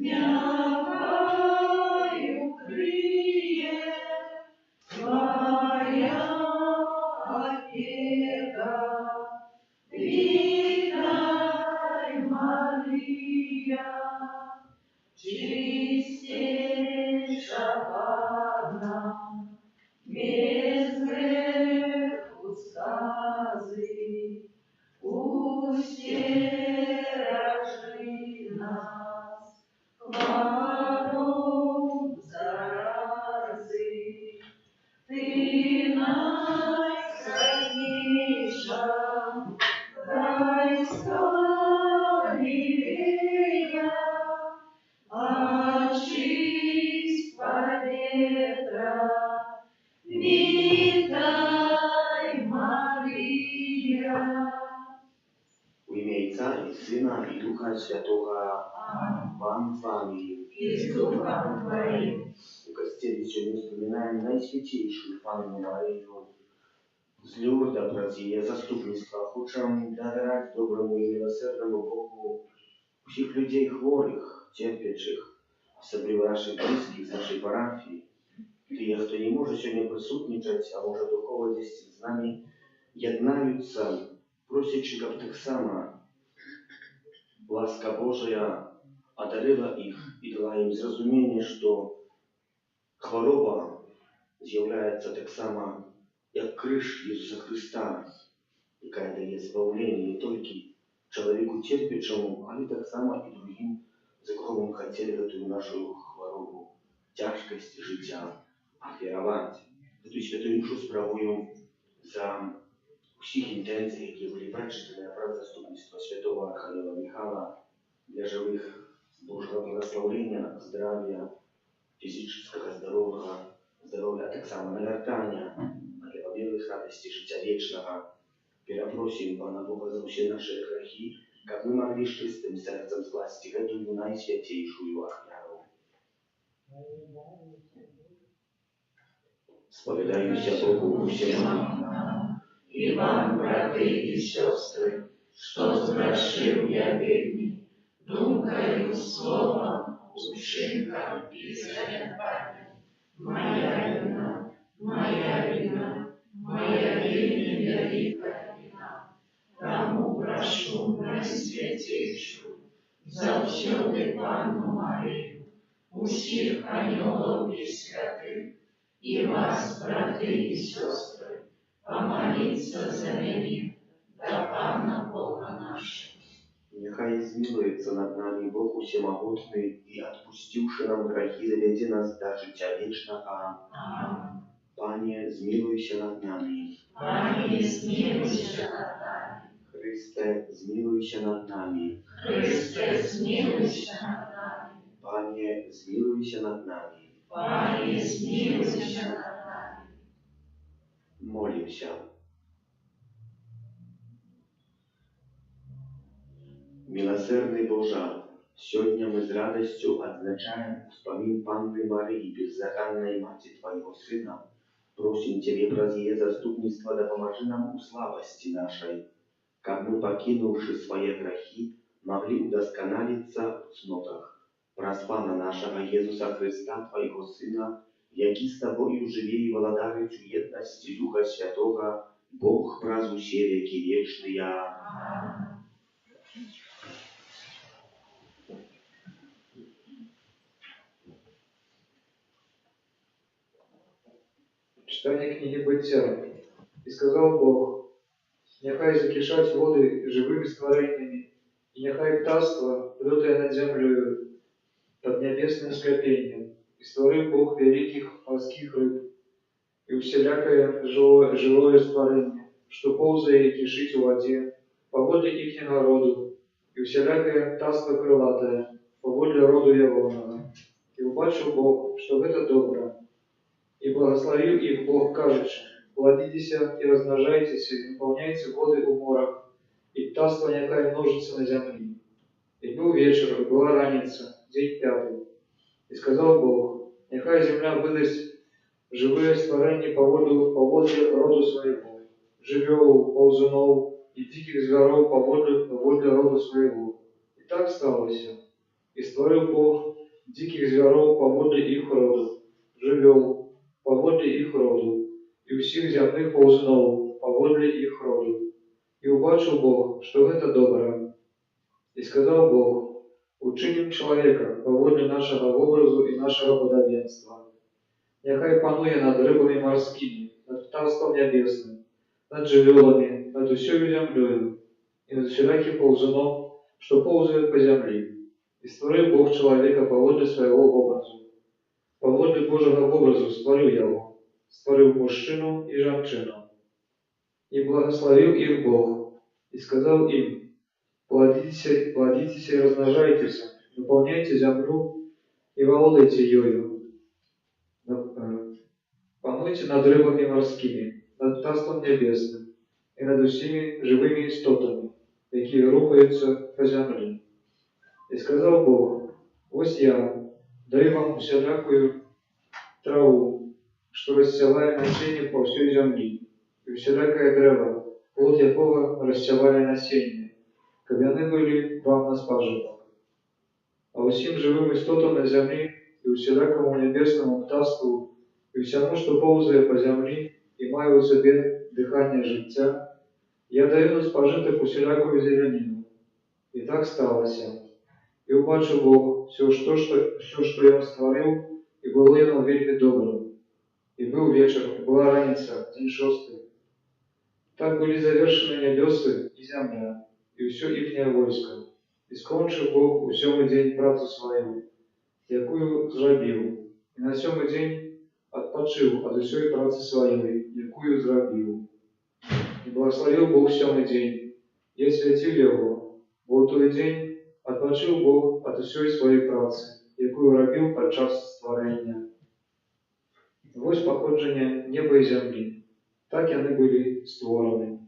Няхай укрые Твая апека. Вітай, Марыя, чысцейшая Панна, без грэху сказы, усцеражы нас, хвароб заразы. Ты найсвятнейша, райская лілея, ачысць паветра. Вітай, Марыя. У імя Айца і Сына, і Духа Святога. Амэн. Пан з вамі. І з духам Тваім. У касцёле сёння ўспамінаем Найсвяцейшую Панну Марыю з Люрда. Праз яе заступніцтва хочам давяраць добраму і міласэрнаму Богу усіх людзей хворых, церпячых, асабліва нашых блізкіх з нашай парафіі, тыя, хто не можа сёння прысутнічаць, а можа, духова дзесьці з намі яднаюцца, просячы, каб таксама ласка Божая адарыла іх і дала ім зразуменне, што хвароба з'яўляецца таксама як крыж Езуса Хрыста, якая дае збаўленне не толькі чалавеку церпячаму, але таксама і другім, за каго мы хацелі гэтую нашу хваробу, цяжкасць жыцця ахвяраваць. Гэтую святую імшу справую за усіх інтэнцый, якія былі прачытаныя, праз заступніцтва святого Архангела Михала для жывых Божага благаслаўлення, здравя, фізічнага здаровага здароўя, а таксама навяртання, а для памерлых радасці жыцця вечнага. Перапросім Пана Бога за ўсе нашы грахі, каб мы маглі з чыстым сэрцам скласці гэтую найсвяцейшую ахвяру. Спавядаюся Богу усемагутнаму І вам, браты і сёстры, што зграшыў я вельмі, думкаю, словам, учынкам і занядбаннем. Мая віна, мая віна, мая вельмі вялікая віна. Таму прашу Найсвяцейшую, заўсёды Панну Марыю, усіх анёлаў і святых, і вас, браты і сёстры, памаліцца за мяне да Пана Бога нашага. Няхай змілуецца над намі Бог усемагутны і, адпусціўшы нам грахі, завядзе нас да жыцця вечнага. Амэн. Пане, змілуйся над намі. Пане, змілуйся над намі. Хрысце, змілуйся над намі. Хрысце, змілуйся над намі. Пане, змілуйся над намі. Пане, змілуйся над намі. Молімся. Міласэрны Божа, сёння мы з радасцю адзначаем успамін Панны Марыі, беззаганнай Маці Твайго Сына. Просім Цябе, праз яе заступніцтва дапамажы нам у слабасці нашай, каб мы, пакінуўшы свае грахі, маглі ўдасканаліцца ў цнотах. Праз Пана нашага Езуса Хрыста, Твайго Сына, які з Табою жыве і валадарыць у еднасці Духа Святога, Бог праз усе векі вечныя. Амэн. Чытанне кнігі Быцця. І сказаў Бог: «Няхай закішаць воды жывымі стварэннямі, і няхай птаства лётае над зямлёю пад нябесным скляпеннем». І стварыў Бог вялікіх марскіх рыб і ўсялякае жывое стварэнне, што поўзае і кішыць у вадзе, паводле іхняга роду, і ўсялякае птаства крылатае, паводле роду ягонага. І ўбачыў Бог, што гэта добра. І благаславіў іх Бог, кажучы: «Пладзіцеся і размнажайцеся, і напаўняйце воды ў морах, і птаства няхай множыцца на зямлі». І быў вечар, і была раніца, дзень пяты. І сказаў Бог: «Няхай зямля выдасць жывыя стварэнні паводле роду свайго, жывёлаў, паўзуноў і дзікіх звяроў паводле роду свайго». І так сталася. І стварыў Бог Дзікіх звяроў паводле іх роду, жывёл паводле іх роду і ўсіх зямных паўзуноў паводле іх роду. І ўбачыў Бог, што гэта добра. І сказаў Бог: «Учынім чалавека паводле нашага вобразу і нашага падабенства. Няхай пануе над рыбамі марскімі, над птаствам нябесным, над жывёламі, над усёю зямлёю і над усялякім паўзуном, што поўзае па зямлі». І стварыў Бог чалавека паводле свайго вобразу. Паводле Божага вобразу стварыў яго, стварыў мужчыну і жанчыну. І благаславіў іх Бог, і сказаў ім: «Пладзіцеся, пладзіцеся і размнажайцеся, напаўняйце зямлю і валодайце ёю. Пануйце над рыбамі марскімі, над птаствам нябесным і над усімі жывымі істотамі, якія рухаюцца па зямлі». І сказаў Бог: «Вось я даю вам усялякую траву, што рассявае насенне па ўсёй зямлі, і ўсялякае дрэва, плод якога рассявае насенне, каб яны былі вам на спажытак. А ўсім жывым істотам на зямлі і ўсялякаму нябеснаму птаству і ўсяму, што поўзае па зямлі і мае ў сабе дыханне жыцця, я даю на спажытак усялякую зеляніну». І так сталася. І ўбачыў Бог усё, што Ён стварыў, і было яно вельмі добрым. І быў вечар, і была раніца, дзень шосты. Так былі завершаны нябёсы і зямля, і ўсё іхняе войска. І скончыў Бог у сёмы дзень працу сваю, якую зрабіў, і на сёмы дзень адпачыў ад усёй працы сваёй, якую зрабіў. І благаславіў Бог сёмы дзень і асвяціў яго, бо ў той дзень адпачыў Бог ад усёй сваёй працы, якую рабіў падчас стварэння. Вось паходжанне неба і зямлі. Так яны былі створаны.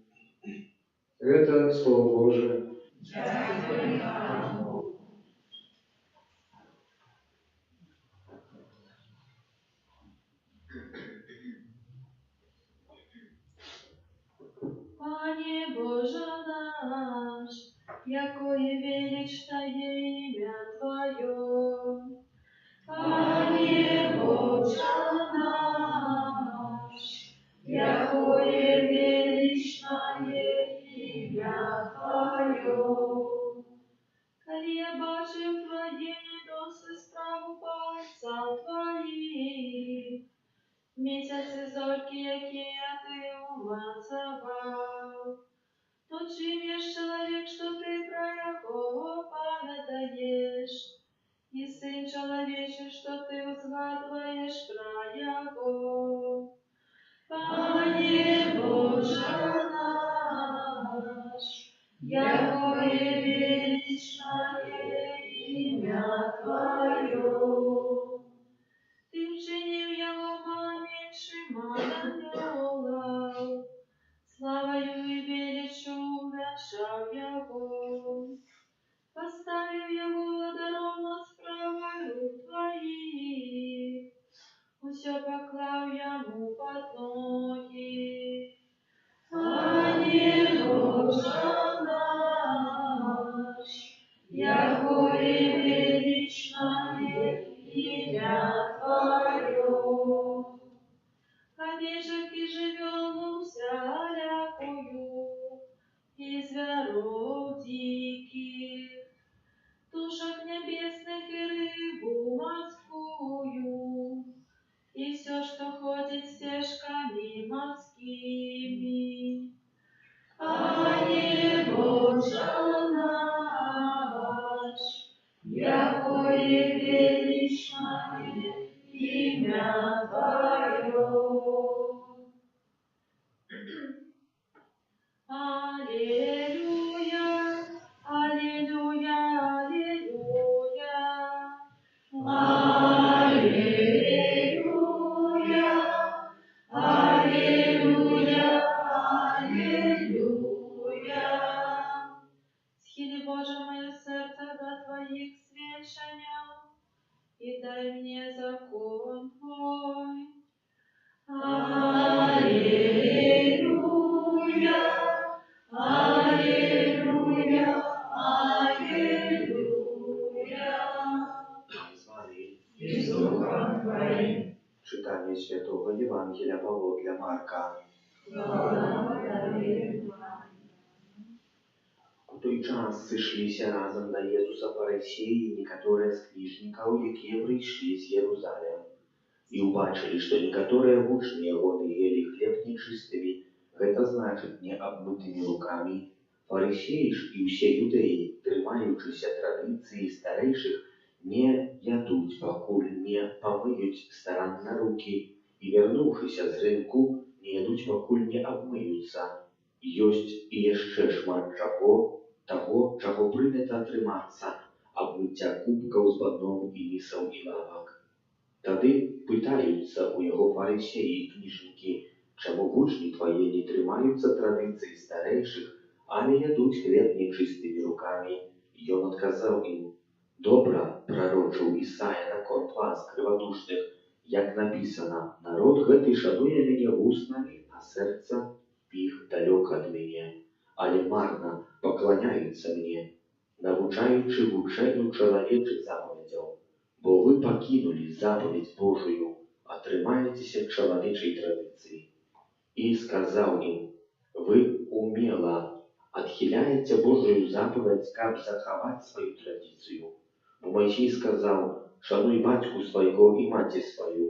Гэта Слова Божае. Дзякуй Богу. Пане Божа наш, якое велічнае імя Тваё. Пане Божа наш, якое велічнае імя Тваё. Калі я бачыў Твае нябёсы, справу пальцаў Тваіх, месяц і зоркі, якія Ты ўмацаваў, то чым ёсць чалавек, што Ты пра яго памятаеш, і сын чалавечы, што Ты ўзгадваеш пра яго? Пане Божа наш, якое велічнае імя Тваё. Ты ўчыніў яго меншым ад анёлаў, славаю і веліччу ўвянчаў яго. Паставіў яго ўладаром над справай рук Тваіх, усё паклаў яму пад ногі. Пане Божа наш, якое велічнае імя Тваё. Авечак і жывёлу ўсялякую, і звяроў дзікіх, птушак нябесных і рыбу марскую, і ўсё, што ходзіць сцежкамі марскімі. Пане Божа наш, якое велічнае імя Тваё. Алілуя, алілуя, алілуя. Алілуя, алілуя, алілуя. Схілі, Божа, маё сэрца да Тваіх сведчанняў і дай мне закон Твой. Алілуя, алілуя, алілуя. З вамі. Духам Тваім. Чытанне святога Евангелля паводле Марка. Хвала Табе, Пане. У той час сышліся разам да Езуса фарысеі і некаторыя з кніжнікаў, якія прыйшлі з Ерузалема. І ўбачылі, што некаторыя вучні ягоны елі хлеб нячыстымі, гэта значыць, не абмытымі рукамі. Фарысеі ж і ўсе юдэі, трымаючыся традыцыі старэйшых, не ядуць, пакуль не памыюць старанна рукі, і, вярнуўшыся з рынку, не ядуць, пакуль не абмыюцца. Ёсць і яшчэ шмат чаго таго, чаго прынята трымацца: абмыцця кубкаў з баноў і місаў і лавак. Тады пытаюцца ў яго фарысеі і кніжнікі: «Чаму вучні твае не трымаюцца традыцыі старэйшых, але ядуць хлеб нячыстымі рукамі?» Ён адказаў ім: «Добра прарочыў Ісая наконт вас, крывадушных, як напісана: „Народ гэты шануе мяне вуснамі, а сэрца іх далёка ад мяне, але марна пакланяюцца мне, навучаючы вучэнню чалавечых запаведзяў“. Бо вы пакінулі запаведзь Божую, а трымаецеся чалавечай традыцыі». І сказаў ім: «Вы умела адхіляеце Божую запаведзь, каб захаваць сваю традыцыю. Бо Майсей сказаў: „Шануй бацьку свайго і маці сваю,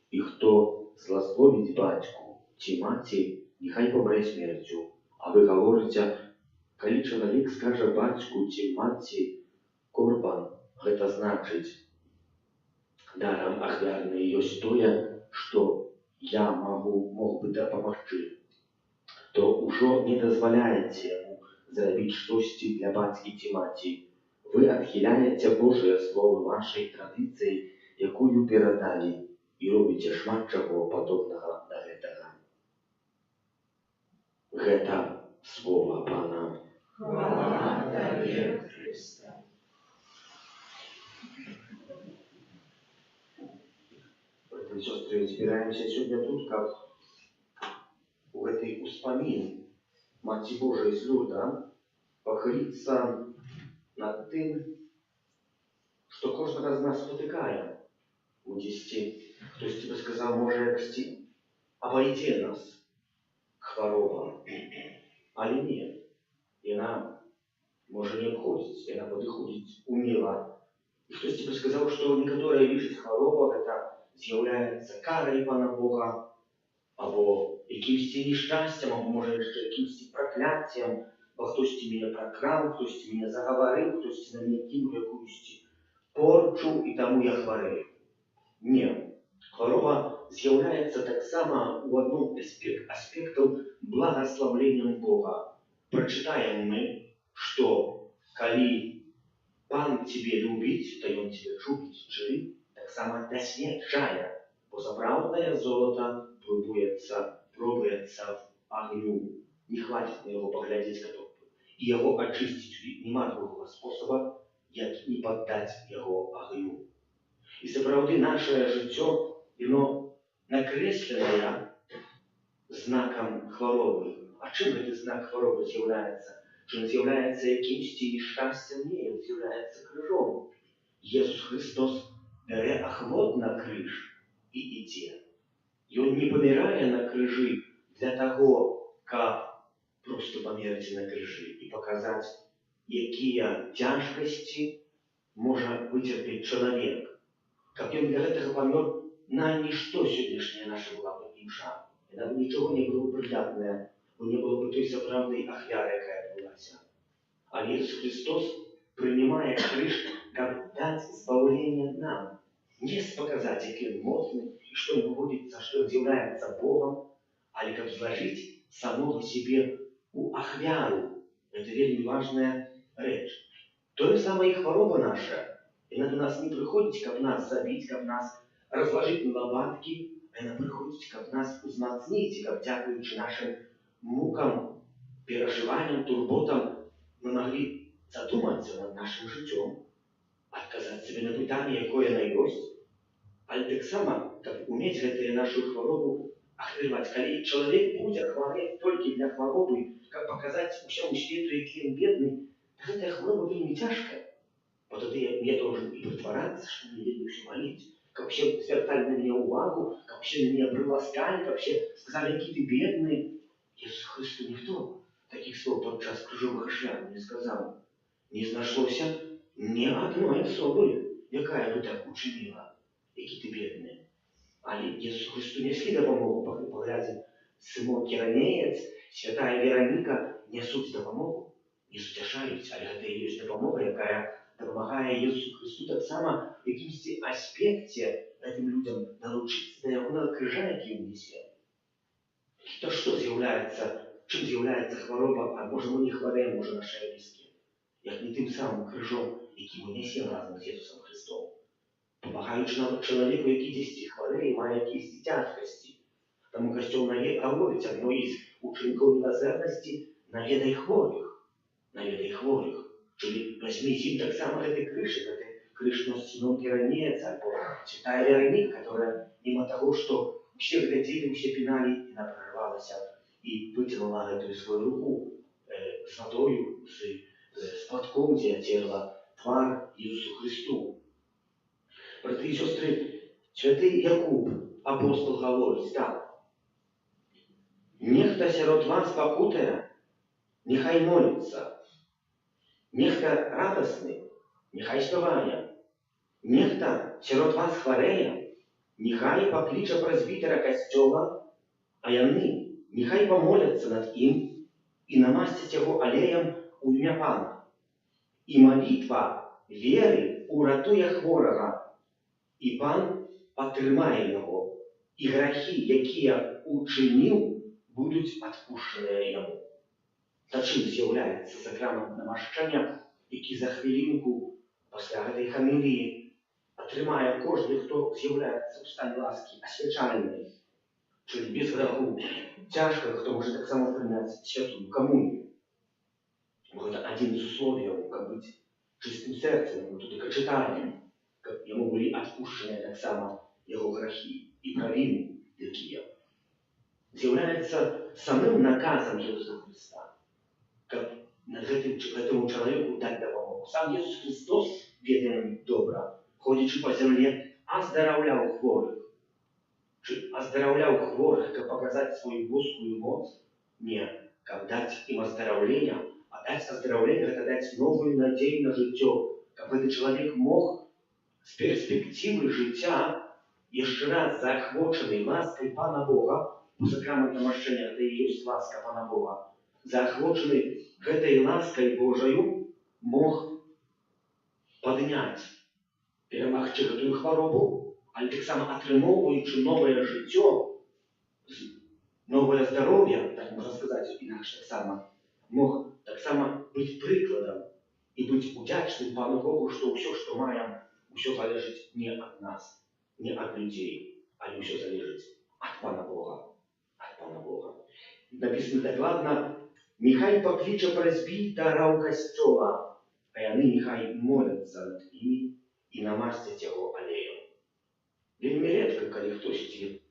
і хто зласловіць бацьку ці маці, няхай памрэ смерцю“. А вы гаворыце: „Калі чалавек скажа бацьку ці маці: „Корбан, гэта значыць, дарам ахвярнае ёсць тое, што я мог бы дапамагчы“, то ўжо не дазваляеце яму зрабіць штосьці для бацькі ці маці. Вы адхіляеце Божае Слова вашай традыцыяй, якую перадалі, і робіце шмат чаго падобнага да гэтага». Гэта слова Пана. Хвала Табе, Хрысце. Браты і сёстры, збіраемся сёння тут, каб у гэты успамін Маці Божай з Люрда пахіліцца над тым, што кожнага з нас спатыкае. Бо дзесьці хтосьці бы сказаў, можа, якасьці абайдзе нас хвароба. Але не, яна можа не абходзіць, яна падыходзіць умела. І хтосьці бы сказаў, што некаторыя лічаць, хвароба гэта з'яўляецца карай Пана Бога, або якімсьці нешчасцем, або, можа, яшчэ якімсьці пракляццем, бо хтосьці мяне пракраў, хтосьці мяне загаварыў, хтосьці на мяне кінуў якуюсьці порчу, і таму я хварэю. Не. Хвароба з'яўляецца таксама ў адном аспектаў благаслаўленнем Бога. Прачытаем мы, што калі Пан цябе любіць, то ён цябе чубіць, чылі таксама дасведчае, бо сапраўднае золата пробуецца в агню. Не хватит на яго паглядзець, каб і яго ачысціць няма другога спосаба, як не паддаць яго агню. І сапраўды нашае жыццё, яно накрэсленае знакам хваробы. А чым гэты знак хваробы з'яўляецца? Чым з'яўляецца якімсьці нешчасцем? Не, ён з'яўляецца крыжом. Езус Хрыстос бярэ ахвотна крыж і ідзе. Ён не памірае на крыжы для таго, каб просто памерці на крыжы і паказаць, якія цяжкасці можа выцерпець чалавек. Каб ён для гэтага памёр, на нішто сённяшняя наша была бы імша. Яна б нічога не было прыдатная, бо не было бы той сапраўднай ахвяры, якая адбылася. Але Езус Хрыстос прымае крыж, каб даць збаўленне нам. Не паказаць, які ён моцны і што ён выводзіцца, што ён з'яўляецца Богам, але каб злажыць самога сябе у ахвяру. Гэта вельмі важная рэч. Тое самае і хвароба наша. Яна до нас не прыходзіць, каб нас забіць, каб нас разлажыць на лапаткі, а яна прыходзіць, каб нас узмацніць, каб, дзякуючы нашым мукам, перажыванням, турботам, мы маглі задумацца над нашым жыццём, адказаць сабе на пытанне, якое яна ёсць, але таксама, каб умець гэтую нашу хваробу ахвяраваць. Калі чалавек будзе хварэць толькі для хваробы, каб паказаць усяму свету, які ён бедны, то гэтая хвароба вельмі цяжкая. Бо тады я должен і прытварацца, што мне вельмі ўсё баліць, каб усе звярталі на мяне ўвагу, каб усе мяне прыласкалі, каб усе сказалі, які ты бедны. Езусу Хрысту ніхто такіх слоў падчас крыжовых ахвяр не сказаў. Не знайшлося ні адной асобы, якая бы так учыніла, які ты бедны. Але Езусу Хрысту неслі дапамогу, паглядзім, Сымон Кіранеец, святая Вераніка нясуць дапамогу, не суцяшаюць, але гэта і ёсць дапамога, якая дапамагае Езусу Хрысту таксама в якімсьці аспекце гэтым людзям далучыцца да ягонага крыжа, які ён несе. То што з'яўляецца, чым з'яўляецца хвароба, а можа, мы не хварэем, можа, нашыя блізкія, як не тым самым крыжом, які мы нясем разам з Езусам Хрыстом? Памагаючы нават чалавеку, які дзесьці хварэе, мае якісь цяжкасці. Таму Касцёл гаворыць адной з учынкаў міласэрнасці: наведай хворых, наведай хворых. Czyli вазьмі з ім таксама гэты крыж, гэты крыж нос Сымон Кіранеец альбо святая Вераніка, которая мимо таго, што усе глядзелі, усе піналі, яна прарвалася і выцягнула гэтую сваю руку з вадою, з платком, дзе ацерла твар Езусу Хрысту. Браты і сёстры, святы Якуб, апостол, гаворыць так: «Нехта сярод вас пакутае, няхай моліцца. Нехта радасны, няхай спявае. Нехта сярод вас хварэе, няхай пакліча прэзбітэра касцёла, а яны няхай памоляцца над ім і намасцяць яго алеем у імя Пана. І малітва веры уратуе хворага, і Пан падтрымае яго, і грахі, якія учыніў, будуць адпушчаныя яму». Та чым з'яўляецца сакрамент намашчэння, які за хвілінку пасля гэтай гаміліі атрымае кожны, хто з'яўляецца ў стане ласкі асвячальнай, czyli без граху цяжка, хто можа таксама прыняць святую камунію. Бо гэта адзін з условияў, каб быць чыстым сэрцам, мы тут і чытаем, каб яму былі адпушчаныя таксама яго грахі і правіны, якія з'яўляецца самым наказам Езуса Хрыста, каб на гэтаму чалавеку даць дапамогу. Сам Езус Хрыстос, ведаем добра, ходзячы па зямле, аздараўляў хворых. Ці аздараўляў хворых, каб паказаць сваю боскую моц? Не, каб даць ім аздараўлення, а даць аздараўленне — гэта даць новую надзею на жыццё, каб гэты чалавек мог з перспектывы жыцця, яшчэ раз заахвочаны ласкай Пана Бога, бо сакрамент намашчэння — гэта і ёсць ласка Пана Бога, заахвочаны гэтай ласкай Божаю, мог падняць, перамагчы гэтую хваробу, але таксама атрымоўваючы новае жыццё, новае здароўе, так можна сказаць інакш таксама, мог таксама быць прыкладам і быць удзячным Пану Богу, што ўсё, што маем, усё залежыць не ад нас, не ад людзей, але ўсё залежыць ад Пана Бога, ад Пана Бога. Напісана дакладна: «Няхай пакліча прэзбітараў касцёла, а яны няхай моляцца над імі і намасцяць яго алеем». Вельмі рэдка, калі хтосьці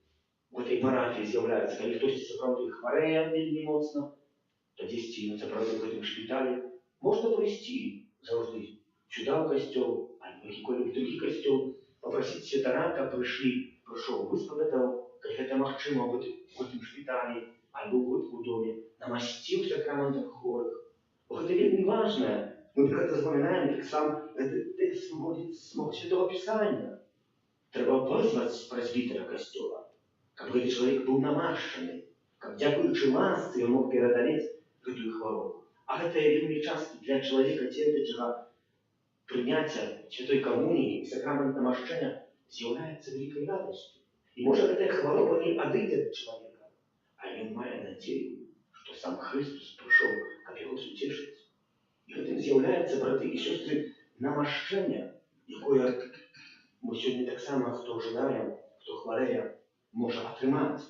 в этой парафіі з'яўляецца, калі хтосьці сапраўды хварэе вельмі моцна, то дзесьці ён сапраўды ў гэтым шпіталі, можна прыйсці заўжды сюда ў касцёл альбо які-колек другі касцёл, папрасіць святара, каб прыйшоў, выспаведаў, калі гэта магчыма ў гэтым шпіталі альбо ў доме, намасціў сакраментам хворых. Бо гэта вельмі важнае. Мы пра гэта запамінаем, як сам гэты тэкст выводзіць з самога Святого Пісання. Трэба вызваць прэзбітэра касцёла, каб гэты чалавек быў намашчаны, каб, дзякуючы ласцы, ён мог перадалець гэтую хваробу. А гэта вельмі часта для чалавека церпячага прыняцця святой камуніі і сакрамент намашчэння з'яўляецца вялікай радасцю. І можа, гэтая хвароба не адыдзе ад чалавека, але ён мае надзею, што сам Хрыстус прыйшоў, каб яго суцешыць. І гэтым з'яўляецца, браты і сёстры, намашчэнне, якое мы сёння таксама, хто жадае, хто хварэе, можа атрымаць.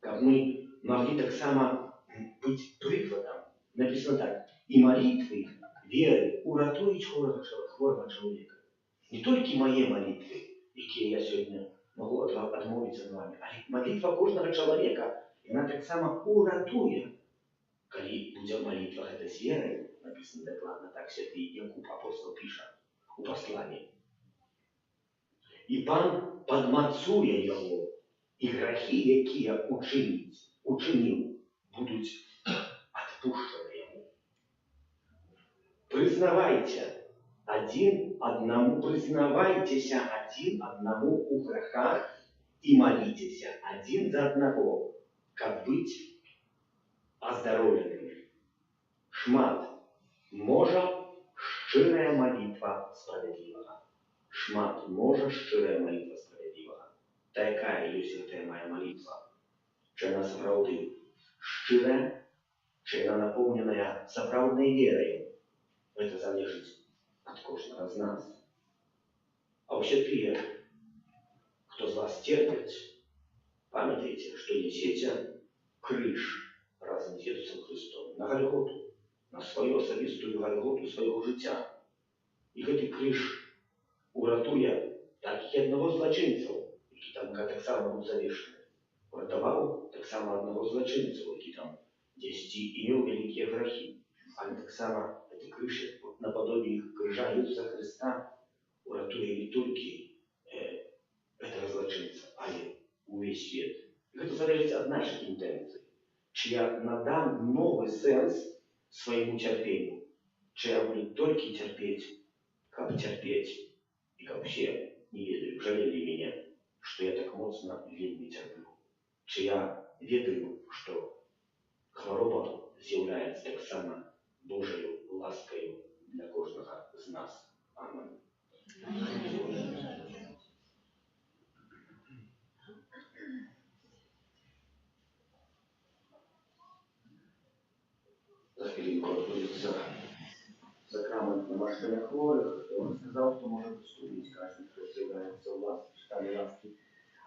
Каб мы маглі таксама быць прыкладам. Напісана так: «І малітвы веры уратуюць хворага чалавека». Не толькі мае малітвы, якія я сёння магу адмовіць ад вами, але малітва кожнага чалавека, яна таксама уратуе, калі будзе малітва гэта з верай, напісана дакладна так, святы Якуб апостол піша у пасланні. І Пан падмацуе яго, і грахі, якія учыніў, будуць адпушчаны яму. Прызнавайцеся адзін аднаму ў грахах і маліцеся адзін за аднаго, каб быць аздароўленымі. Шмат можа шчырая малітва справядлівага. Шмат можа шчырая малітва справядлівага. Та якая ёсць гэтая мая малітва? Ці яна сапраўды шчырая, ці яна напоўненая сапраўднай вераю? Гэта залежыць ад кожнага з нас. А ўсе тыя, хто з вас церпяць, памятайце, што несеце крыж разам з Езусам Хрыстом на Гальготу, на сваю асабістую Гальготу свайго жыцця. І гэты крыж уратуе так і аднаго з злачынцаў, які там таксама быў завешаны. Уратаваў таксама аднаго з злачынцаў, які там дзесьці і меў вялікія грахі. Але таксама гэты крыж, наподобие крыжа Езуса Хрыста, уратуе не толькі гэтага злачынца, але увесь свет. І гэта залежыць ад нашых інтэнцый. Ці я надам новы сэнс свайму цярпенню, ці я буду толькі цярпець, каб цярпець, і каб усе, не ведаю, жалелі мяне, што я так моцна вельмі цярплю. Ці я ведаю, што хвароба з'яўляецца таксама Божаю ласкаю для кожнага з нас. Амен. За хвілінку адбудзецца сакрамент намашчэння хворых. Хто сказаў, хто можа прыступіць, каждый, хто з'яўляецца ў вас, стане ласкі.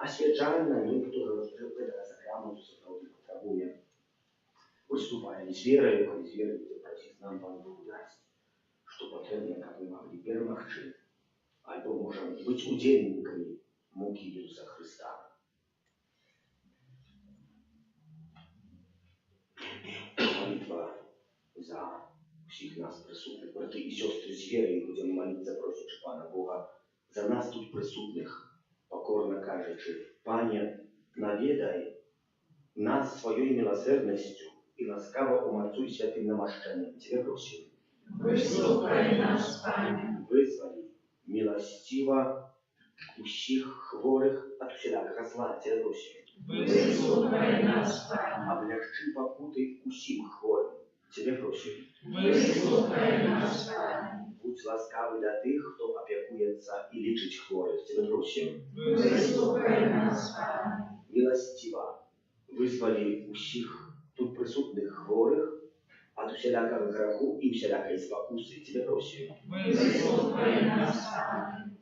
Асвячальна, хто гэтага сакраменту сапраўды патрабуе. Прыступаем з вераю, калі з верай будзе прасіць, нам Пан Бог дасць, што патрэбна, каб мы маглі перамагчы, альбо можам быць удзельнікамі мукі Езуса Хрыста. Малітва за ўсіх нас прысутных, браты і сёстры, з верай будзем маліцца, просячы Пана Бога за нас тут прысутных, пакорна кажучы: Пане, наведай нас сваёй міласэрнасцю і ласкава умацуй святым намашчэннем. Цябе просім. Выслухай нас, Пане. Вызвалі міласціва усіх хворых ад усялякага зла. Цябе просім. Выслухай нас, Пане. Аблягчы пакуты усім хворым. Цябе просім. Выслухай нас, Пане. Будзь ласкавы да тых, хто апякуецца і лечыць хворых. Цябе просім. Выслухай нас, Пане. Міласціва вызвалі усіх тут прысутных хворых ад усялякага граху і усялякай спакусы. Цябе просім. Выслухай нас, Пане.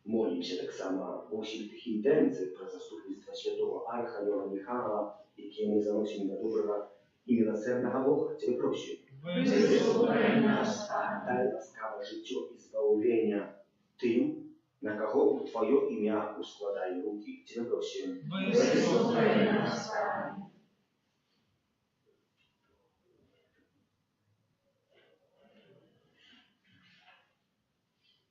Молімся таксама ва ўсіх тых інтэнцыях пра заступніцтва святого Арханёла Міхаіла, якія мы заносім да добрага і міласэрнага Бога. Цябе просім. Выслухай нас, Пане. Дай ласкава жыццё і збаўленне тым, на каго ў Тваё імя ускладаю рукі. Цябе просім. Выслухай нас, Пане.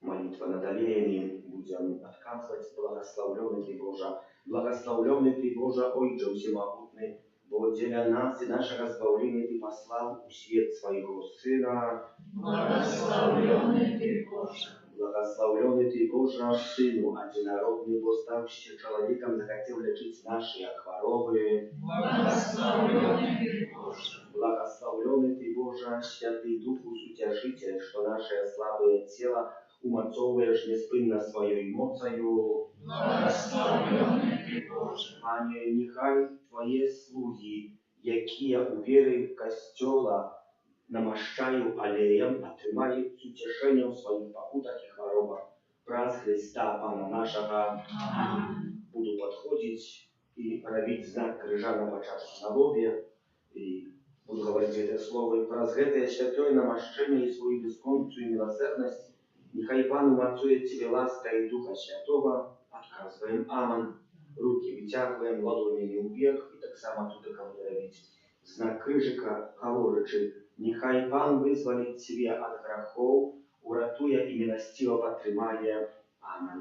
Малітва над алеямі. Будзем адказваць: Благаслаўлёны Ты, Божа, благаслаўлёны Ты, Божа, Ойча ўсемагутны, бо дзеля нас і нашага збаўлення Ты паслаў у свет свайго Сына. Благаслаўлёны Ты, Божа. Благаслаўлёны Ты, Божа, Сыну адзінародны, бо стаўшыся чалавекам, захацеў лячыць нашыя хваробы. Благаслаўлёны Ты, Божа. Благаслаўлёны Ты, Божа, Святы Духу Суцяшыцель, што нашае слабае цела умацоўваеш няспынна сваёй моцаю. Благаслаўлёны Ты, Божа. Пане, няхай Твае слугі, якія ў веры Касцёла намашчаю алеем, атрымаюць суцяшэнне ў сваіх пакутах і хваробах. Праз Хрыста, Пана нашага. Амэн. Буду падходзіць і рабіць знак крыжа на пачатку на лобе, і буду гаварыць гэтыя словы. Праз гэтае святое намашчэнне і сваю бясконцую міласэрнасць няхай Пан умацуе цябе ласкай Духа Святога. Адказваем Амэн. Рукі выцягваем ладонямі ўверх, і таксама тут буду рабіць знак крыжыка, гаворачы: няхай Пан вызваліць цябе ад грахоў, уратуе і міласціва падтрымае. Амэн.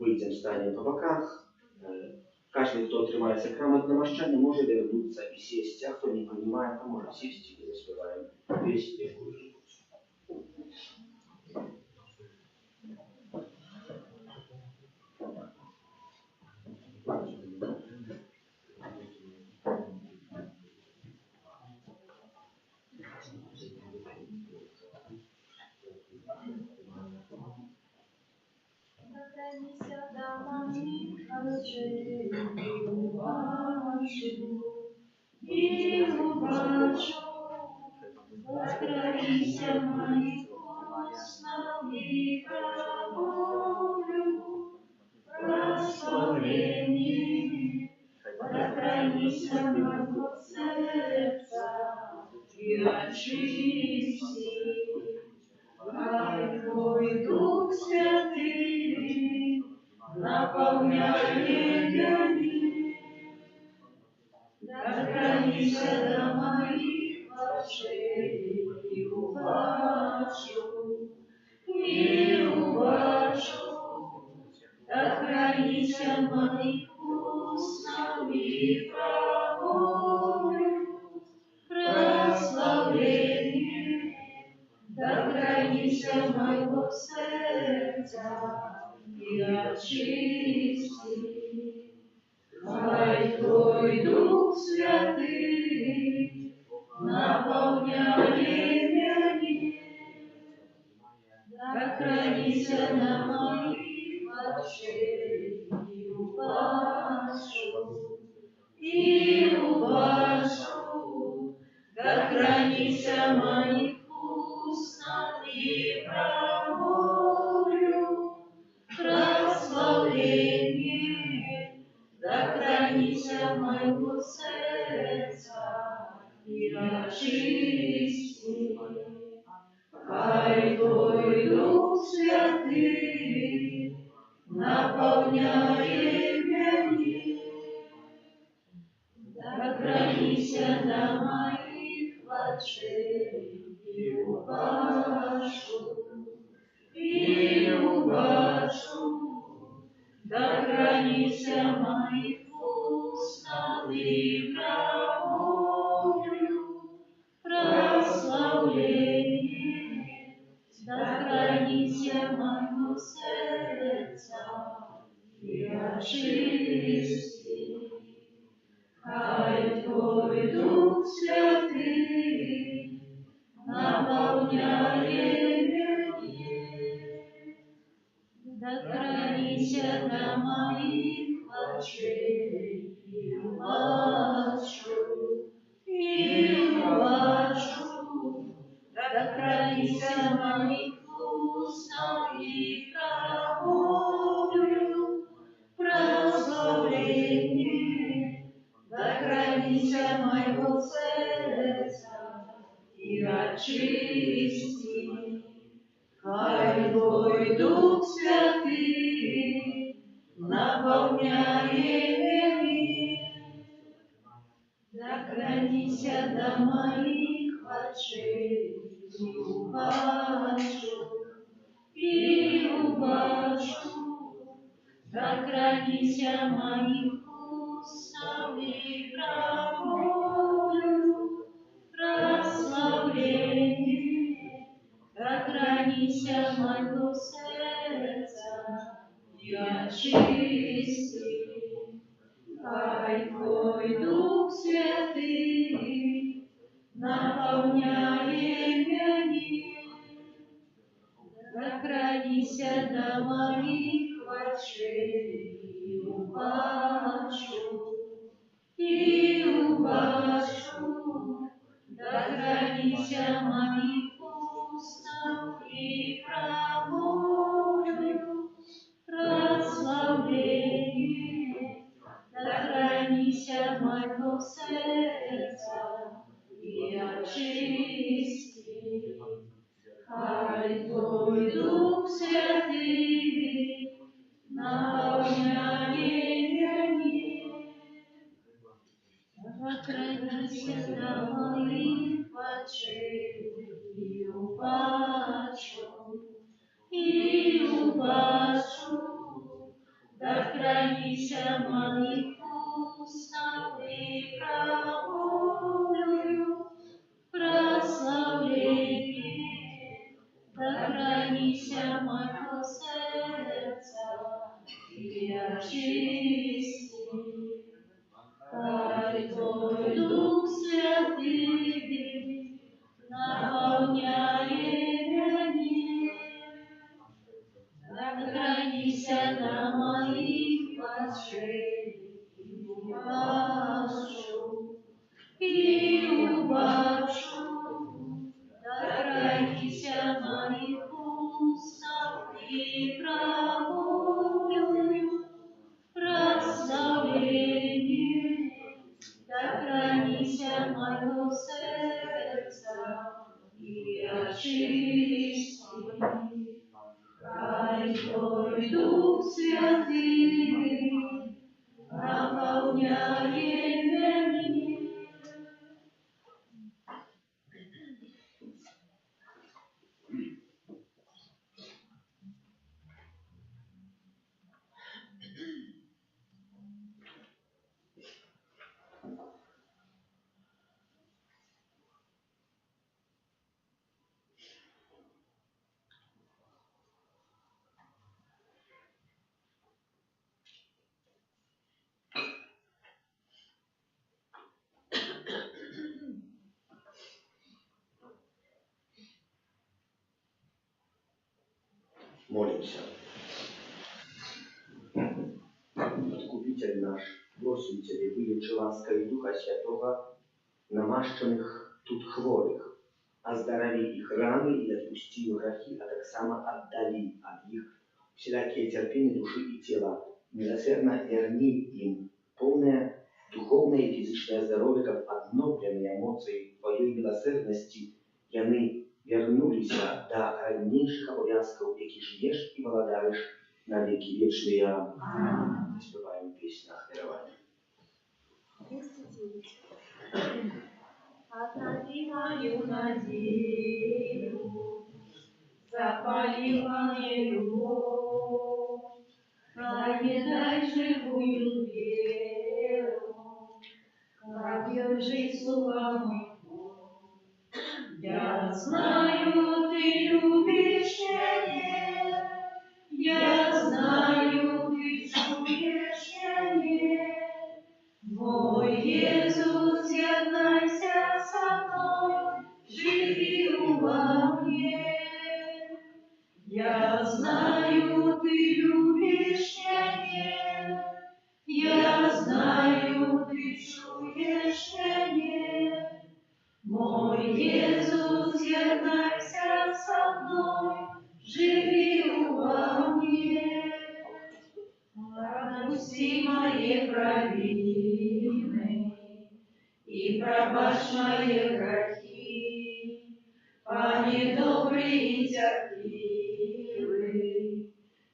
Выйдзем, станем па баках. Кожны, хто атрымае сакрамэнт намашчэння, можа вярнуцца і сесці, а хто не прымае, то можа сесці, і заспяваем песню, якую жывуць. Дакраніся да маіх вачэй і ўбачу, і ўбачу. Дакраніся маіх вуснаў і прамоўлю праслаўленне. Дакраніся майго сэрца і ачысці. Хай Твой Дух Святы напаўняе мяне. Дакраніся да маіх вачэй і ўбачу, і ўбачу. Дакраніся маіх вуснаў і прамоўлю праслаўленне. Дакраніся майго сэрца і ачысці. Хай Твой Дух Святы напаўняе мяне. Дакраніся да маіх вачэй і ўбачу, і ўбачу. Дакраніся маіх вуснаў і прамоўлю праслаўленне. Дакраніся майго сэрца і ачысці. Хай Твой Дух Святы напаўняе мяне. Дакраніся да маіх вачэй і ўбачу, і ўбачу. Дакраніся маіх вуснаў і прамоўлю праслаўленне. Дакраніся майго сэрца і ачысці. Хай Твой Дух Святы напаўняе мяне. Дакраніся да маіх вачэй і ўбачу, і ўбачу. Дакраніся маіх вуснаў і прамоўлю праслаўленне. Дакраніся майго сэрца і ачысці. Хай Твой Дух Святы напаўняе мяне. Дакраніся да маіх вачэй і ўбачу, і ўбачу. Дакраніся маіх вуснаў і прамоўлю праслаўленне. Дакраніся майго сэрца і ачысці. Хай Твой Дух Святы напаўняе мяне. Дакраніся да маіх вачэй і ўбачу, і ўбачу. Дакраніся маіх вуснаў і прамоўлю праслаўленне. Дакраніся майго сэрца і ачысці. Хай Твой Дух Святы напаўняе мяне. Дакраніся да маіх вачэй і ўбачу, і ўбачу. Дакраніся маіх вуснаў і прамоўлю праслаўленне. Дакраніся майго сэрца і ачысці. Хай Твой Дух Святы напаўняе мяне. Дакраніся да маіх вачэй і убачу, і убачу. Дакраніся маіх вуснаў і прамоўлю праслаўленне. Дакраніся майго сэрца і ачысці. Хай Твой Дух Святы напаўняе мяне. Молімся. Адкупіцель наш, просім Цябе, вылечы ласкай Духа Святога намашчаных тут хворых, аздараві іх раны і адпусці ім грахі, а таксама аддалі ад іх усялякія цярпенні душы і цела. Міласэрна вярні ім поўнае духоўнае і фізічнае здароўе, каб адноўленыя моцай Тваёй міласэрнасці яны вярнуліся да ранейшых абавязкаў, які жывеш і валадарыш на векі вечныя. Заспяваем песню ахвяравання. 209. Аднаві маю надзею, запалі ва мне любоў, Пане, дай жывую веру, каб ёй жыць слуга мой Бог. Я знаю, Ты любіш мяне, я знаю, Ты чуеш мяне. Мой Езус, яднайся са мной, жыві ўва мне. Я знаю, Ты любіш мяне, я знаю, Ты чуеш мяне. Мой Езус, яднайся са мной, жыві ўва мне. Адпусці мае правіны і прабач мае грахі. Пане добры і цярплівы,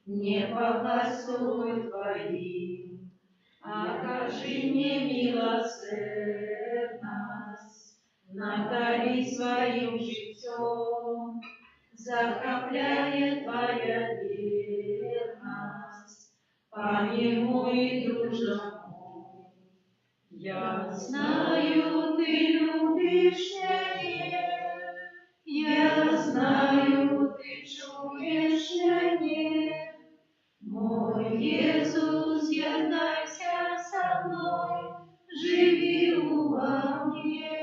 не пагарджу слугой Тваім, акажы мне міласэрнасць, надары сваім жыццём, захапляе Твая вернасць, Пане мой і дружа мой. Я знаю, Ты любіш мяне, я знаю, Ты чуеш мяне. Мой Езус, яднайся са мной, жыві ўва мне.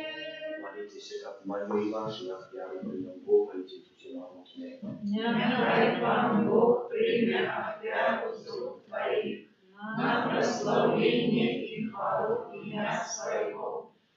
Маліцеся, каб мае і вашы ахвяры прыняў Бог, Айцец усемагутны. Няхай Пан Бог прыме ахвяру з рук Тваіх на праслаўленне і хвалу імя Свайго,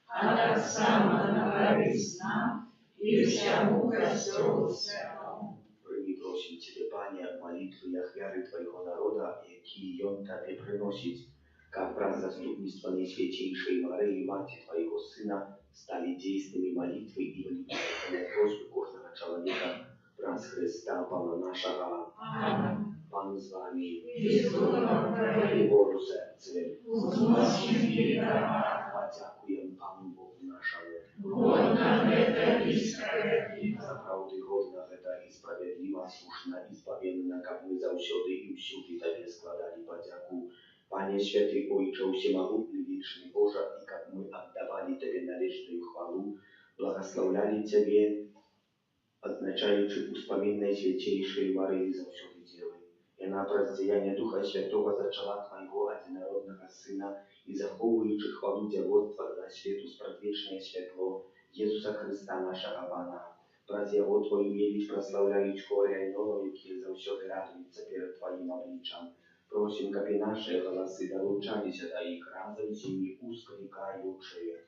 а таксама на карысць нам і ўсяму Касцёлу Святому. Прымі, просім Цябе, Пане, малітвы і ахвяры Твайго народа, якія ён Табе прыносіць, каб праз заступніцтва Найсвяцейшай Марыі, Маці Твайго Сына, сталі дзейснымі малітвы і велікія просьбы кожнага чалавека праз Хрыста, Пана нашага. Амэн. Пан з вамі. І з духам тваім. Угору сэрцы. Узносім іх да Пана. Падзякуем Пану Богу нашаму. Годна гэта і справядліва. Сапраўды годна гэта і справядліва, слушна і збавенна, каб мы заўсёды і ўсюды Табе складалі падзяку. Пане святы Ойча ўсемагутны, вечны Божа, і каб мы аддавалі Табе належную хвалу, благаслаўлялі Цябе, адзначаючы ўспамін Найсвяцейшай Марыі заўсёды Дзевы. Яна праз дзеянне Духа Святога зачала Твайго адзінароднага Сына і, захоўваючы хвалу дзявоцтва, дала свету спрадвечнае святло, Езуса Хрыста, нашага Пана. Праз Яго Тваю веліч праслаўляюць хоры анёлаў, якія заўсёды радуюцца перад Тваім абліччам. Просім, каб і нашыя галасы далучаліся да іх, разам з імі ўсклікаючы.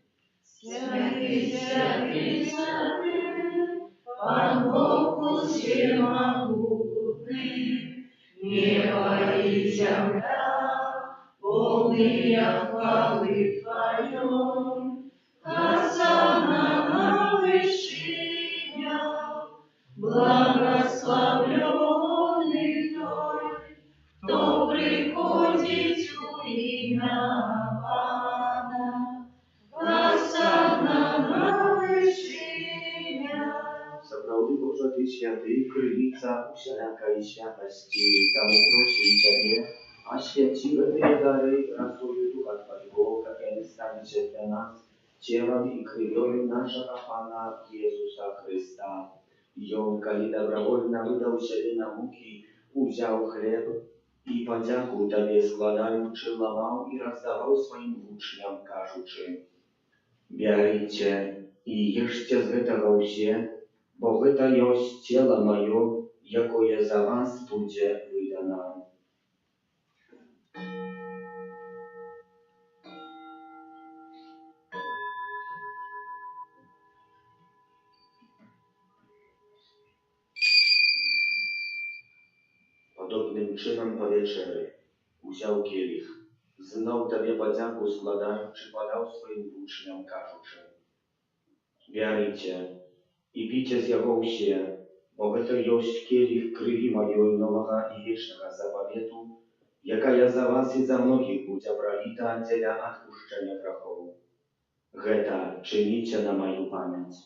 Святы, святы, святы, Пан Бог усемагутны, неба і зямля поўныя хвалы Тваёй. Гасанна на вышынях, благаслаўлёны той, хто прыходзіць у імя Пана. Гасанна на вышынях. Сапраўды, Божа, Ты святы, крыніца усялякай святасці, таму просім Цябе, асвяці гэтыя дары расою Духа Твайго, каб яны сталіся для нас целам і крывёю нашага Пана Езуса Хрыста. Ён, калі добраахвотна выдаў сябе на мукі, узяў хлеб і, падзяку Табе складаючы, ламаў і раздаваў сваім вучням, кажучы: «Бярыце і ешце з гэтага ўсе, бо гэта ёсць Цела Маё, якое за вас будзе выдана». Падобным чынам па вячэры узяў келіх, зноў Табе падзяку складаючы, падаў сваім вучням, кажучы: «Бярыце і піце з яго ўсе, бо гэта ёсць келіх Крыві Маёй новага і вечнага запавету, якая за вас і за многіх будзе праліта дзеля адпушчэння грахоў. Гэта чыніце на Маю памяць».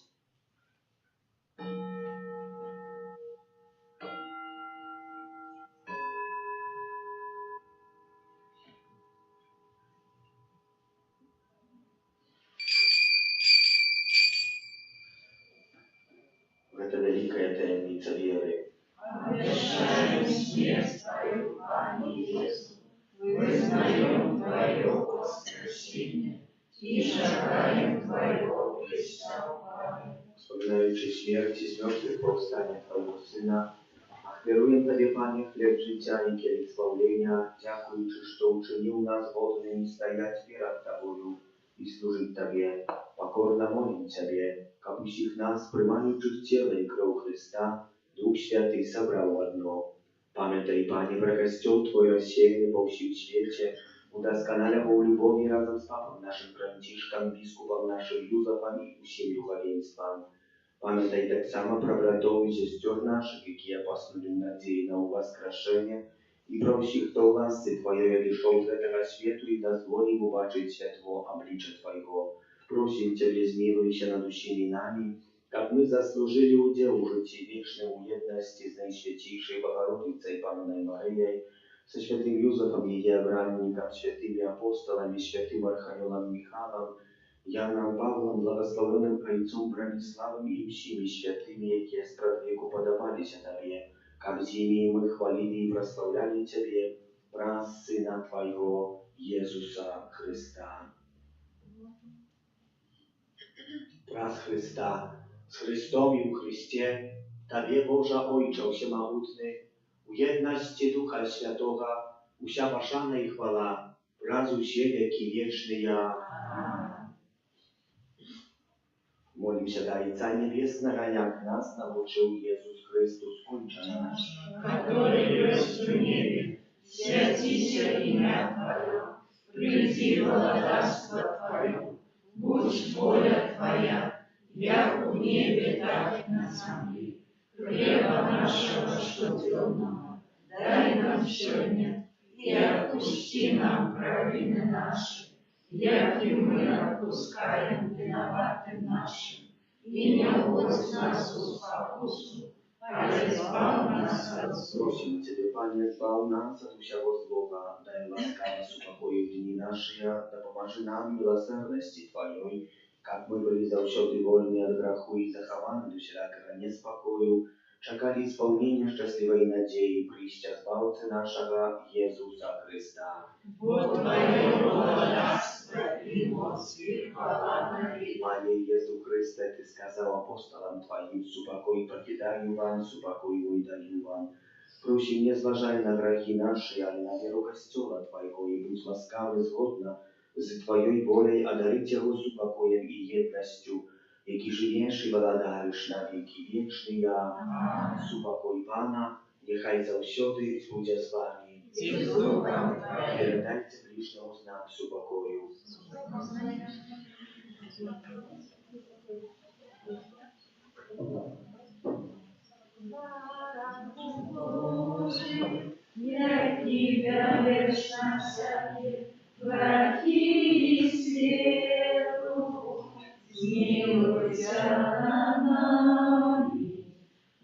Гэта вялікая таямніца веры. Обещаем смерть Твою, Пане Иисус, вызнаем Твое воскресение и чакаем Твоего прыйсця ў хвале. Успамінаючы смерць і з мёртвых паўстанне Твайго Сына, ахвяруем Табе, Пане, хлеб жыцця і келіх збаўлення, дзякуючы, што ўчыніў нас годнымі стаяць перад Табою і служыць Табе. Пакорна молім Цябе, каб усіх нас, прымаючых Цела і Кроў Хрыста, Дух Святы сабраў у адно. Памятай, Пане, пра Касцёл Твой, рассеяны па ўсім свеце, удасканаль яго ў любові разам з папам нашым Францішкам, біскупам нашым Юзафам і ўсім духавенствам. Памятай таксама пра братоў і сясцёр нашых, якія паснулі ў надзеі на ўваскрашэнне, і пра ўсіх, хто ў ласцы Тваёй адышоў з гэтага свету, і дазволь ім убачыць святло аблічча Твайго. Просім Цябе, змілуйся над усімі намі, каб мы заслужылі ўдзел у жыцці вечным у еднасці з Найсвяцейшай Багародзіцай Паннай Марыяй, са святым Юзафам, яе абраннікам, святымі апосталамі, святым Арханёлам Міхалам, Янам Паўлам, благаслаўлёным айцом Браніславам і ўсімі святымі, якія спрадвеку падабаліся Табе, каб з імі мы хвалілі і праслаўлялі Цябе праз Сына Твайго, Езуса Хрыста. Праз Хрыста, з Хрыстом і ў Хрысце, Табе, Божа Ойча ўсемагутны, у еднасці Духа Святога, уся пашана і хвала праз усе вякі вечныя. Молімся да Айца Нябеснага, як нас навучыў Езус Хрыстус, Ойча наш, который есть в небе, святися имя Твое, приди владарство Твое, будь воля Твоя, як у небе, так и на земле. Хлеба нашего штодзённага дай нам сегодня, и отпусти нам провины наши, як и мы отпускаем виноватым нашим. И не вводь нас у спокусу, але збаў нас ад злога. Просім Цябе, Пане, збаў нас ад усяго злога. Дай ласкава супакоіў дні нашыя, дапамажы нам міласэрнасці Тваёй, каб мы былі заўсёды вольныя ад граху і захаваны ад усялякага неспакою, чакалі спаўнення шчаслівай надзеі прыйсця Збаўцы нашага Езуса Хрыста. Бо Тваё ўладарства і моц і хвала навекі. Пане Езу Хрысце, Ты сказаў апосталам Тваім: «Супакой пакідаю вам, супакой мой даю вам». Просім, не зважай на грахі нашы, але на веру Касцёла Твайго, і будзь ласкавы згодна з Тваёй воляй адарыць яго супакоем і еднасцю, які жывеш і валадарыш на векі вечныя. Супакой Пана няхай заўсёды будзе з вамі. І з духам тваім. Перадайце бліжняму знак супакою. Баранку Божы, які бярэш на сябе грахі свету, змілуйся над намі.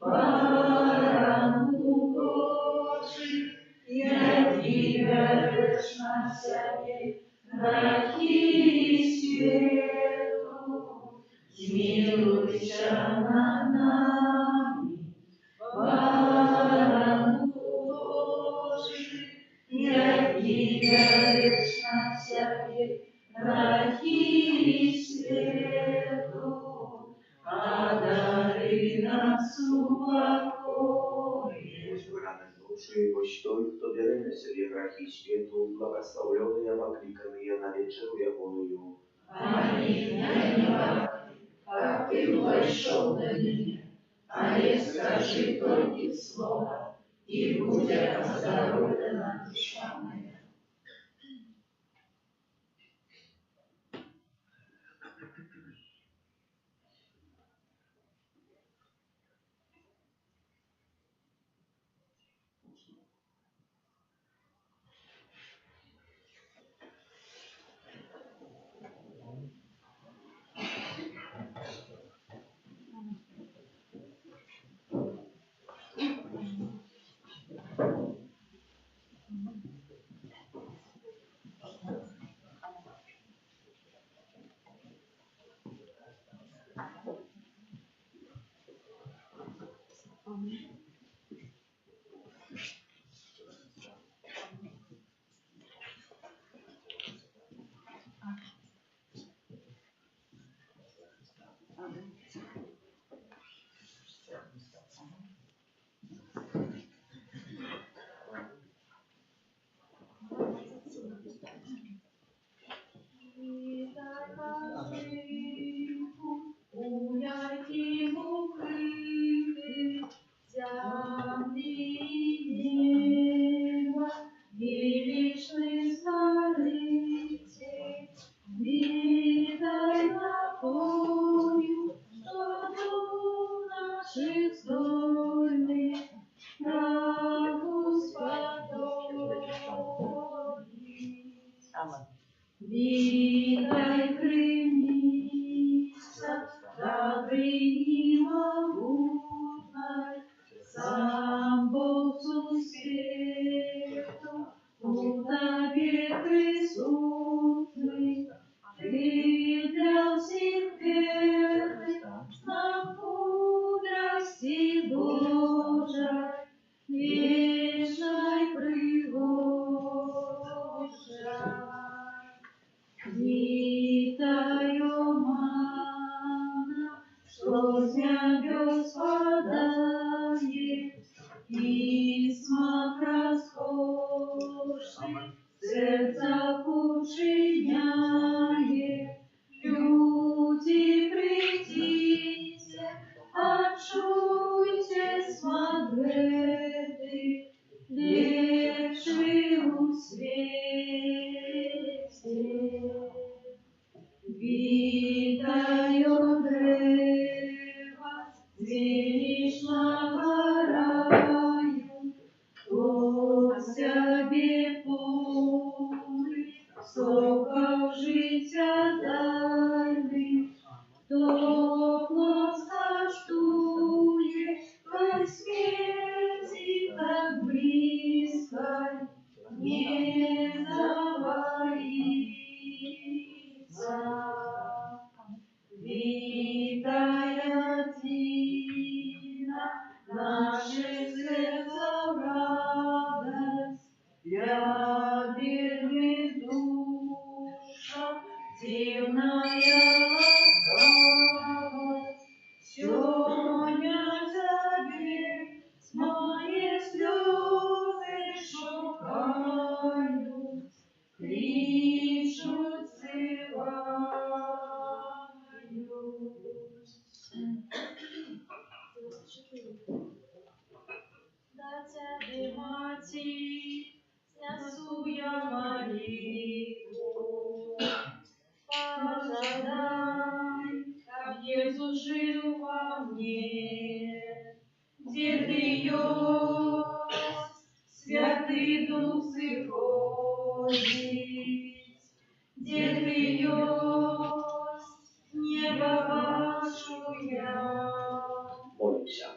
Баранку Божы, які бярэш на сябе грахі свету, змілуйся над намі. Баранку Божы, які бярэш на сябе грахі свету, адары нас супакоем. Вось Баранак Божы, вось той, хто бярэ на сябе грахі свету, благаслаўлёныя пакліканыя на вячэру ягоную. Пане, я не варты, каб ты ўвайшоў да мяне, але скажы толькі слова, і будзе аздароўлена душа мая. Вітай, Пажыку, у якім укрыты зямлі і неба, велічны Стварыцель. Вітай напою, што дух нашых здольных праву спадобіць. Вітай, крыніца дабрыні магутнай, сам Бог сусвету у табе прысутны. Ты для ўсіх верных знак мудрасці Божай, вечнай прыгожай. Вітай, о манна, што з нябёс спадае, і смак раскошны сэрца учыняе. Для бедных душаў дзіўная ласкавасць. Сёння цябе мае слёзы шукаюць, клічуць, зываюць. 24. Да цябе, Маці, нясу я малітву. Пажадай, каб Езус жыў ува мне. Дзе ты ёсць, Святы Дух сыходзіць. Дзе ты ёсць, неба бачу я. Молімся.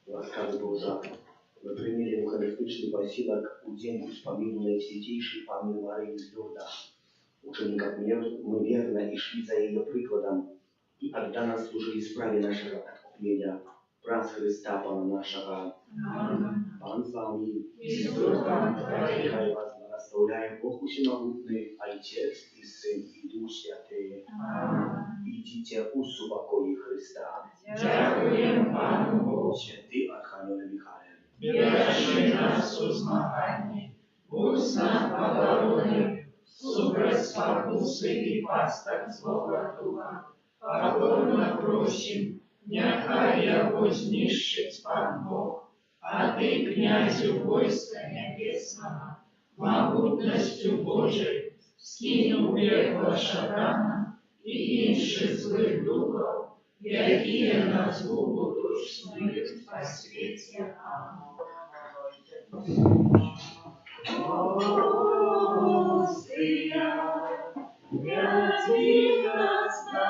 Ласкавы Божа, мы прынялі эўхарыстычны пасілак у дзень успаміну Найсвяцейшай Панны Марыі з Люрда. Учыні, каб мы верна ішлі за яе прыкладам і аддана служылі справе нашага адкуплення. Праз Хрыста Пана нашага. Амэн. Пан з вамі. І з духам тваім. Няхай вас благаслаўляе Бог Усемагутны, Айцец і Сын і Дух Святы. Амэн. Ідзіце ў супакоі Хрыста. Дзякуем Пану Богу. Святы Арханёле Міхале, Беражы нас у змаганні, будзь нам абаронай супраць спакусы і пастак злога духа. Пакорна просім, няхай яго знішчыць Пан Бог, а ты, князю войска нябеснага, магутнасцю Божай, скінь у пекла шатана і іншых злых духаў, якія на згубу душ снуюць па свеце. Амэн. Гостыя, свяці нас на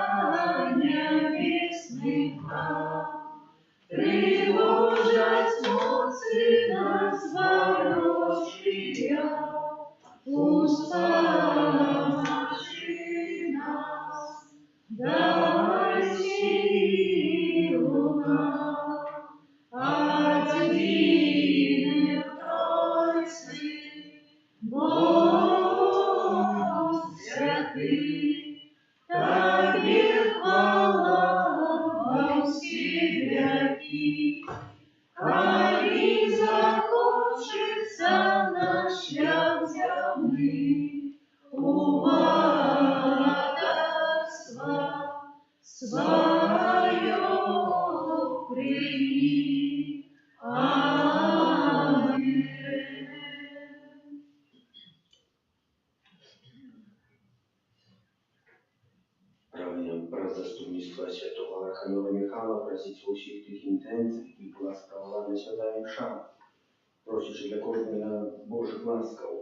нябесны храм. Трывожаць моцы нас варожыя, Успамажы нас, дай сілу нам, адзіны ў Тройцы, Бог святы, Табе хвала ва ўсе вякі. Калі закончыцца наш шлях зямны, Уладарства сваё прымі. Амэн. Прагнем праз заступніцтва святога Арханёла Міхала прасіць ва ўсіх тых інтэнцыях, якіх была справавана святая Імша, просячы для кожнага Божых ласкаў.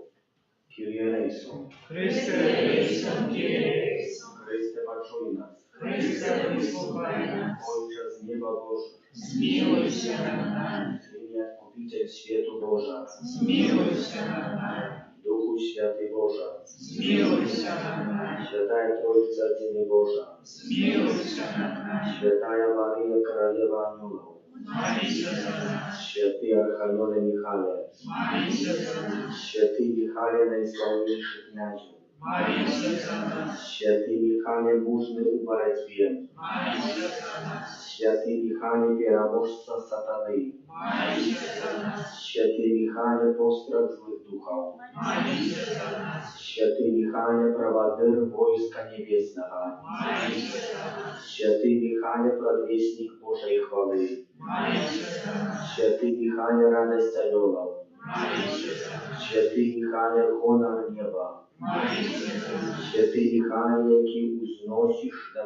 Кірые элейсон. Хрысце элейсон, Кірые элейсон. Хрысце, пачуй нас. Хрысце, выслухай нас. Ойча з неба Божа. Змілуйся над намі. Сыне Адкупіцель свету Божа. Змілуйся над намі. Духу Святы Божа. Змілуйся над намі. Святая Тройца Адзіны Божа. Змілуйся над намі. Святая Марыя, Каралева Анёлаў. Маліся за нас. Святы Арханёле Міхале. Маліся за нас. Святы Міхале, найслаўнейшы князю. Маліся за нас. Святы Міхале, мужны ў барацьбе. Маліся за нас. Святы Міхале, пераможца сатаны. Маліся за нас. Святы Міхале, пострах злых духаў. Маліся за нас. Святы Міхале, правадыр войска нябеснага. Маліся за нас. Святы Міхале, прадвеснік Божай хвалы. Маліся за нас. Святы Міхале, радасць анёлаў. Маліся за нас. Святы Міхале, гонар неба. Маліся за нас. Святы Міхале, які ўзносіш да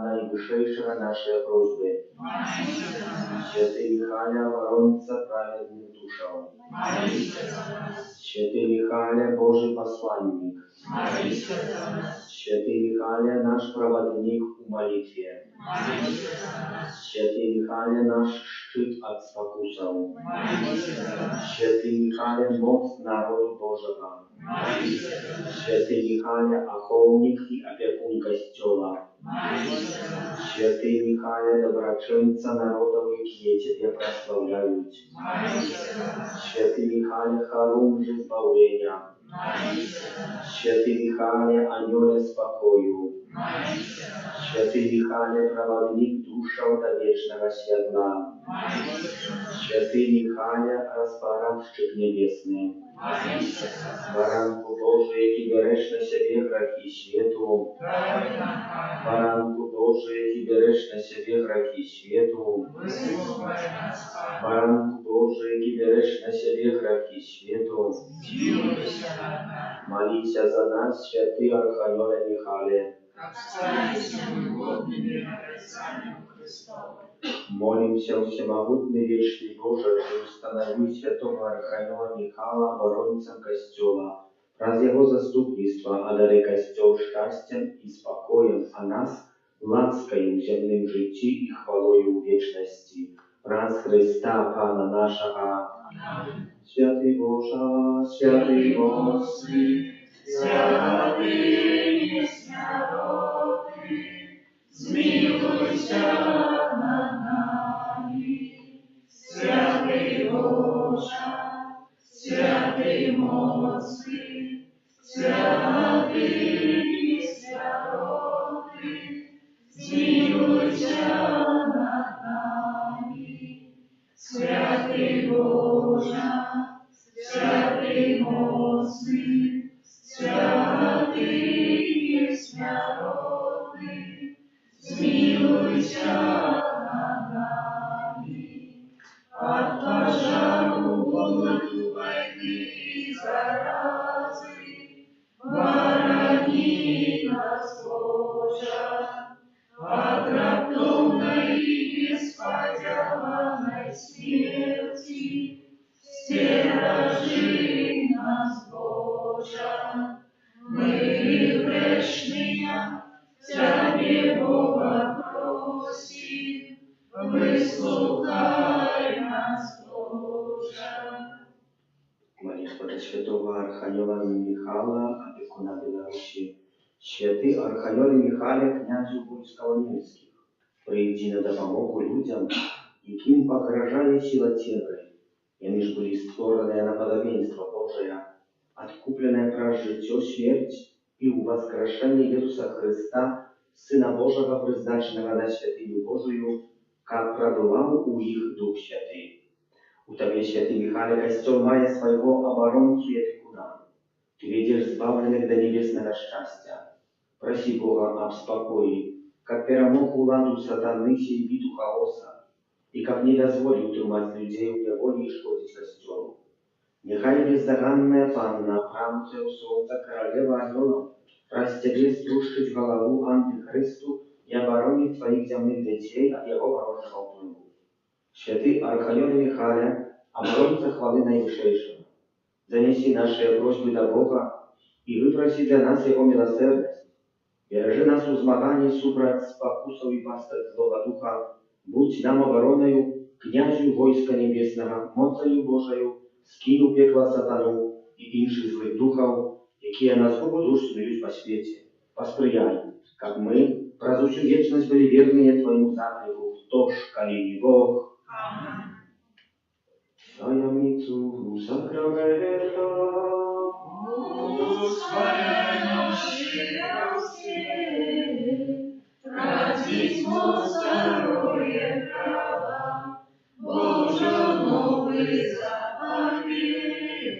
Найвышэйшага нашыя просьбы. Маліся за нас. Святы Міхале, абаронца праведных душаў. Маліся за нас. Святы Міхале, Божы пасланнік. Маліся за нас. Святы Міхале, наш праваднік у малітве. Маліся за нас. Святы Міхале, наш шчыт. шчыт ад спакусаў. Маліся за нас. Святы Міхале, моц народу Божага. Маліся за нас. Святы Міхале, ахоўнік і апякун Касцёла. Маліся за нас. Святы Міхале, дабрачынца народаў, якія цябе праслаўляюць. Маліся за нас. Святы Міхале, харунжы збаўлення. Маліся за нас. Святы Міхале, анёле спакою. Маліся за нас. Святы Міхале, праваднік душаў да вечнага святла. Маліся за нас. Святы Міхале, распарадчык нябесны. Маліся за нас. Баранку Божы, які бярэш на сябе грахі свету. Даруй нам, Пане. Баранку Божы, які бярэш на сябе грахі свету. Выслухай нас, Пане. Баранку Божы, які бярэш на сябе грахі свету. Змілуйся над намі. Маліся за нас, святы Арханёле Міхале. Каб сталіся мы годнымі абяцанняў Хрыстовых. Молімся, усемагутны вечны Божа, Ты ўстанавіў святога Арханёла Міхала абаронцам Касцёла. Праз яго заступніцтва адары Касцёл шчасцем і спакоем, а нас ласкаю ў зямным жыцці і хвалою ў вечнасці. Праз Хрыста, Пана нашага. Амэн. Святы Божа, святы моцны, Святы несмяротны, змілуйся над намі. Святы Божа, святы моцны, святы несмяротны, змілуйся над намі. Святы Божа, святы моцны, святы несмяротны, змілуйся над намі. Ад пажару, голаду, вайны і заразы барані нас, Божа. Ад раптоўнай і неспадзяванай смерці сцеражы нас, Божа. Мы грэшныя, Цябе, Бога, просім, выслухай нас, Божа. Малітва да святога Арханёла Міхала, апекуна Беларусі. Святы Арханёле Міхале, князю войскаў анёльскіх, прыйдзі на дапамогу людзям, якім пагражае сіла цемры. Яны ж былі створаныя на падабенства Божае, адкупленыя праз жыццё, смерць і ўваскрашэнне Езуса Хрыста, Сына Божага, прызначанага на святыню Божую, каб прабываў у іх Дух Святы. У табе, святы Міхале, Касцёл мае свайго абаронцу і апекуна. Ты вядзеш збаўленых да нябеснага шчасця. Прасі Бога аб спакоі, каб перамог уладу сатаны сей віду хаоса, і каб не дазволіў трымаць людзей у няволі і шкодзіць Касцёлу. Няхай беззаганная Панна, апранутая ў сонца каралева анёлаў, праз цябе струшчыць галаву антыхрысту і абароніць сваіх зямных дзяцей ад яго варожага ўплыву. Святы Арханёле Міхале, абаронца хвалы Найвышэйшага, занясі нашыя просьбы да Бога і выпрасі для нас Яго міласэрнасць. Беражы нас у змаганні супраць спакусаў і пастак злога духа, будзь нам абаронаю, князю войска нябеснага, моцаю Божаю, скінь у пекла сатану і іншых злых духаў, якія на згубу душ снуюць па свеце. Паспрыяй, каб мы праз усю вечнасць былі верныя Твайму закліку, хто ж, калі не Бог? Амэн. Таямніцу сакрамента. Усваляй траціць моц старое права, бо ўжо новы запавет,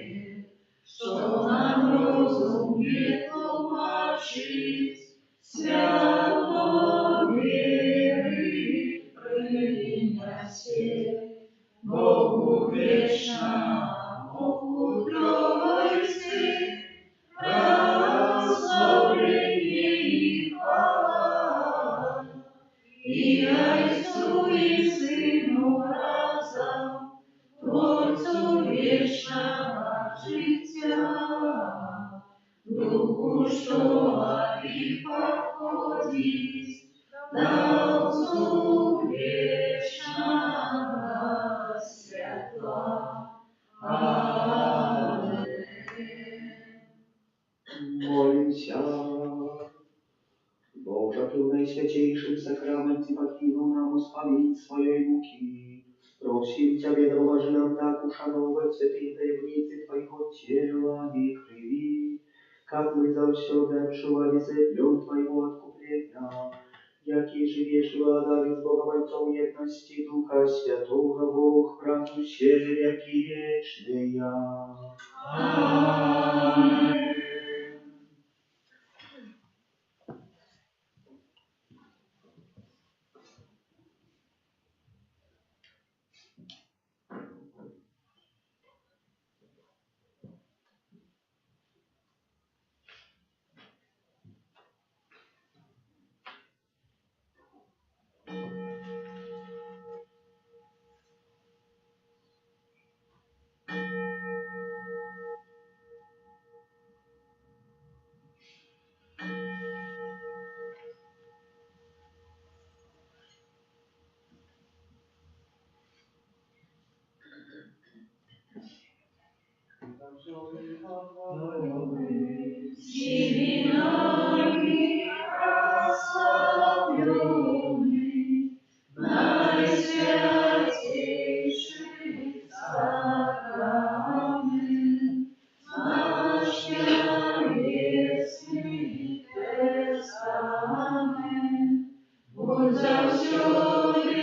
што нам розум не тлумачыць, святло веры прынясе. Богу вечнаму Тройцы, праслаўленне і хвала, і Айцу і Сыну разам, Творцу вечнага жыцця, Духу, што ад іх паходзіць, Даўцу вечнага смерці пакінуў нам успамін сваёй мукі. Просім Цябе, дапамажы нам так ушаноўваць святыя таямніцы Твайго Цела і Крыві, каб мы заўсёды адчувалі плён Твайго адкуплення, які жывеш і валадарыш з Богам Айцом у еднасці Духа Святога, Бог, праз усе вякі вечныя. Амэн. Усімі намі праслаўлёны, найсвяцейшы сакрамэнт, наш нябесны тэстамэнт, будзь заўсёды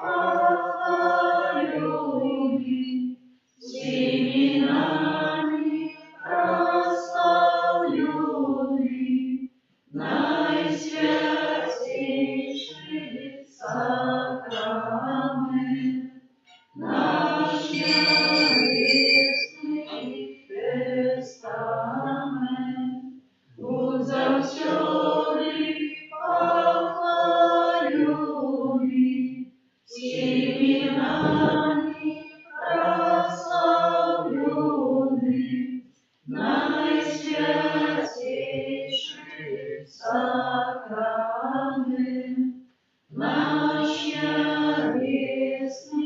пахвалёны, усімі намі праслаўлёны, найсвяцейшы сакрамэнт, наш нябесны тэстамэнт, будзь заўсёды пахвалёны, усімі намі праслаўлёны, найсвяцейшы сакрамэнт, наш нябесны.